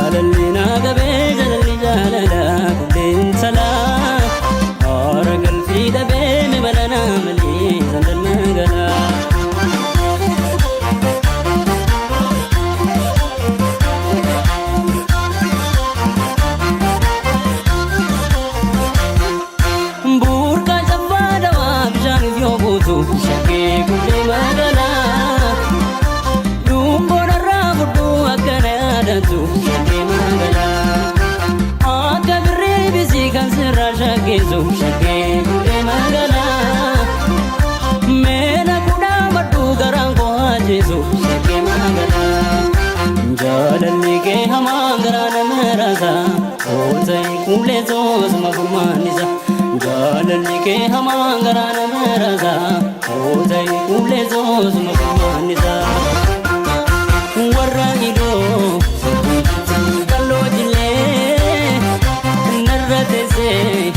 Jaalalli naa qabee jaalalli jaalala qulleen salaa. Haara galfii dhabee mi balanaa malee sandal magaalaa. Burqaa caffaa dawaa bishaaniif yoo guutu shakkee gudee magaalaa. Dungoon irraa fudhuu akkana yaadatu shakkee magaalaa. Akka birrii bisii kan sirraa shakkeessu shakkee gudee magaalaa. Meena kudhaa maddu garaan koo haajeessu shakkee magaalaa. Jaalalli kee hamaan garaa nama raasa. Oota'e kuulee soosuma furmaannisa. Jaalalli kee hamaan garaa nama raasa. Oota'e kuulee soosuma furmaannisa. Warra idoo kalloo jillee narra teessee.